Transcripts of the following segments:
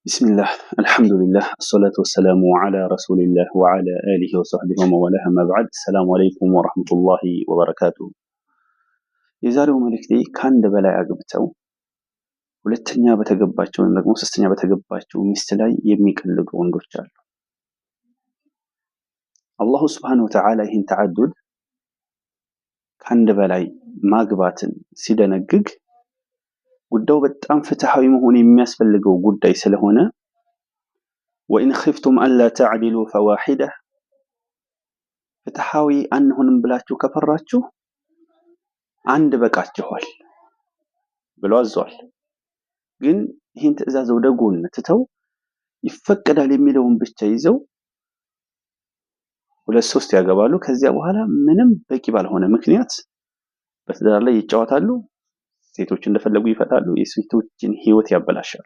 بسم الله، الحمد لله، الصلاة والسلام على رسول الله وعلى آله وصحبه ومن والاه، أما بعد، السلام عليكم ورحمة الله وبركاته። የዛሬው መልእክቴ ከአንድ በላይ አግብተው ሁለተኛ በተገባቸው ወይም ደግሞ ሶስተኛ በተገባቸው ሚስት ላይ የሚቀልዱ ወንዶች አሉ። الله سبحانه وتعالى ይህን تعدد ከአንድ በላይ ማግባትን ሲደነግግ ጉዳዩ በጣም ፍትሐዊ መሆን የሚያስፈልገው ጉዳይ ስለሆነ وإن خفتم ألا تعدلوا فواحدة፣ ፍትሐዊ አንሆንም ብላችሁ ከፈራችሁ አንድ በቃችኋል ብሎ አዟል። ግን ይህን ትዕዛዝ ወደ ጎን ትተው ይፈቀዳል የሚለውን ብቻ ይዘው ሁለት ሶስት ያገባሉ። ከዚያ በኋላ ምንም በቂ ባልሆነ ምክንያት በትዳር ላይ ይጫወታሉ። ሴቶች እንደፈለጉ ይፈታሉ። የሴቶችን ህይወት ያበላሻሉ።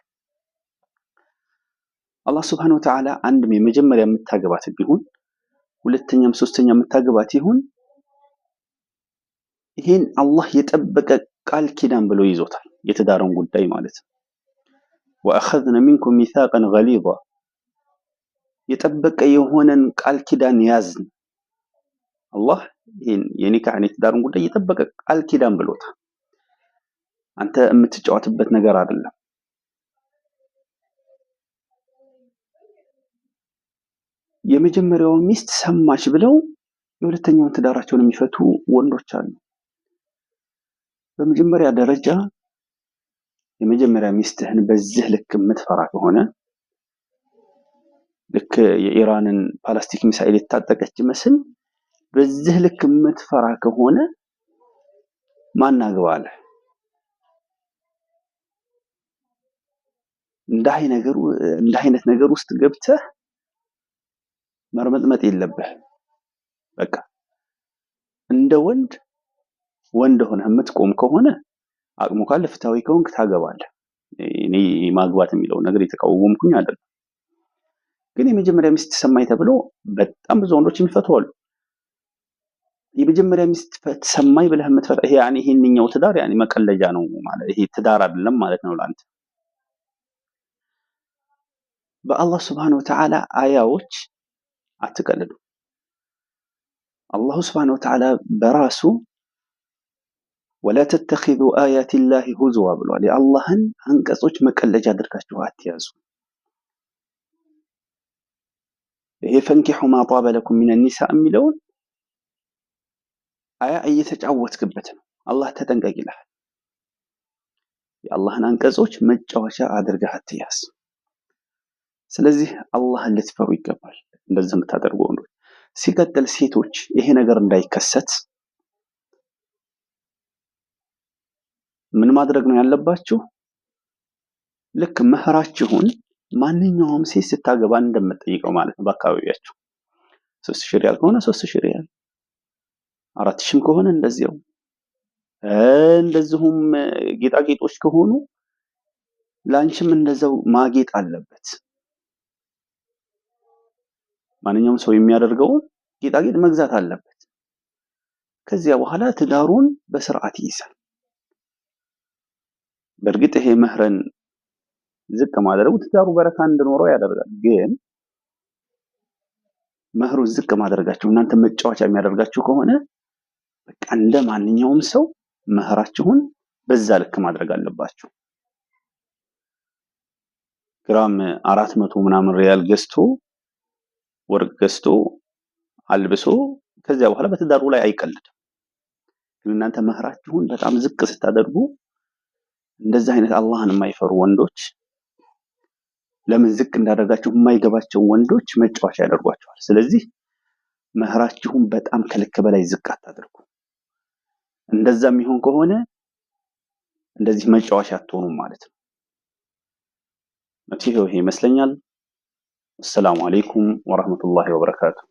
አላህ سبحانه وتعالى አንድም የመጀመሪያ የምታገባት ቢሆን ሁለተኛም ሶስተኛ የምታገባት ይሁን ይህን አላህ የጠበቀ ቃል ኪዳን ብሎ ይዞታል። የትዳርን ጉዳይ ማለት ነው። وأخذن منكم ميثاقا غليظا፣ የጠበቀ የሆነን ቃል ኪዳን ያዝን። አላህ ይህን የኒካህን የትዳርን ጉዳይ የጠበቀ ቃል ኪዳን ብሎታል። አንተ የምትጫወትበት ነገር አይደለም። የመጀመሪያው ሚስት ሰማች ብለው የሁለተኛውን ትዳራቸውን የሚፈቱ ወንዶች አሉ። በመጀመሪያ ደረጃ የመጀመሪያ ሚስትህን በዚህ ልክ የምትፈራ ከሆነ፣ ልክ የኢራንን ባላስቲክ ሚሳኤል የታጠቀች መስል በዚህ ልክ የምትፈራ ከሆነ ማን አግባለህ? እንደ አይነት ነገር ውስጥ ገብተህ መርመጥመጥ የለብህ። በቃ እንደ ወንድ ወንድ ሆነህ የምትቆም ከሆነ፣ አቅሙ ካለ፣ ፍትሃዊ ከሆንክ ታገባለህ። እኔ ማግባት የሚለውን ነገር የተቃወምኩኝ አይደለም። ግን የመጀመሪያ ሚስት ሰማኝ ተብሎ በጣም ብዙ ወንዶች የሚፈቱ አሉ። የመጀመሪያ ሚስት ሰማኝ ብለህ የምትፈታ ይሄ ያኔ ይሄንኛው ትዳር ያኔ መቀለጃ ነው ማለት፣ ይሄ ትዳር አይደለም ማለት ነው ለአንተ። በአላህ سبحانه وتعالى አያዎች አትቀልዱ። الله سبحانه وتعالى በራሱ ولا تتخذوا آيات الله هزوا ብሏል። የአላህን አንቀጾች መቀለጃ አድርጋችሁ አትያዙ። ይሄ فانكحوا ما طاب لكم من النساء የሚለውን አያ እየተጫወትክበት ነው። አላህ ተጠንቀቅ ይልሃል። የአላህን አንቀጾች መጫወቻ አድርገህ አትያዝ። ስለዚህ አላህን ልትፈሩ ይገባል፣ እንደዚህ የምታደርጉ ወንዶች። ሲቀጥል ሴቶች ይሄ ነገር እንዳይከሰት ምን ማድረግ ነው ያለባችሁ? ልክ መህራችሁን ማንኛውም ሴት ስታገባ እንደምትጠይቀው ማለት ነው። በአካባቢያችሁ 3000 ሪያል ከሆነ 3000 ሪያል፣ 4000ም ከሆነ እንደዚያው፣ እንደዚሁም ጌጣጌጦች ከሆኑ ላንቺም እንደዛው ማጌጥ አለበት። ማንኛውም ሰው የሚያደርገውን ጌጣጌጥ መግዛት አለበት። ከዚያ በኋላ ትዳሩን በስርዓት ይይዛል። በእርግጥ ይሄ መህረን ዝቅ ማድረጉ ትዳሩ በረካ እንዲኖረው ያደርጋል። ግን መህሩን ዝቅ ማድረጋችሁ እናንተ መጫወቻ የሚያደርጋችሁ ከሆነ በቃ እንደ ማንኛውም ሰው መህራችሁን በዛ ልክ ማድረግ አለባችሁ። ግራም 400 ምናምን ሪያል ገዝቶ፣ ወርቅ ገዝቶ አልብሶ ከዚያ በኋላ በትዳሩ ላይ አይቀልድም። ግን እናንተ መህራችሁን በጣም ዝቅ ስታደርጉ እንደዚህ አይነት አላህን የማይፈሩ ወንዶች፣ ለምን ዝቅ እንዳደረጋችሁ የማይገባቸው ወንዶች መጫወቻ ያደርጓቸዋል። ስለዚህ መህራችሁን በጣም ከልክ በላይ ዝቅ አታድርጉ። እንደዛ የሚሆን ከሆነ እንደዚህ መጫወቻ አትሆኑም ማለት ነው። መፍትሄው ይሄ ይመስለኛል። السلام عليكم ورحمة الله وبركاته።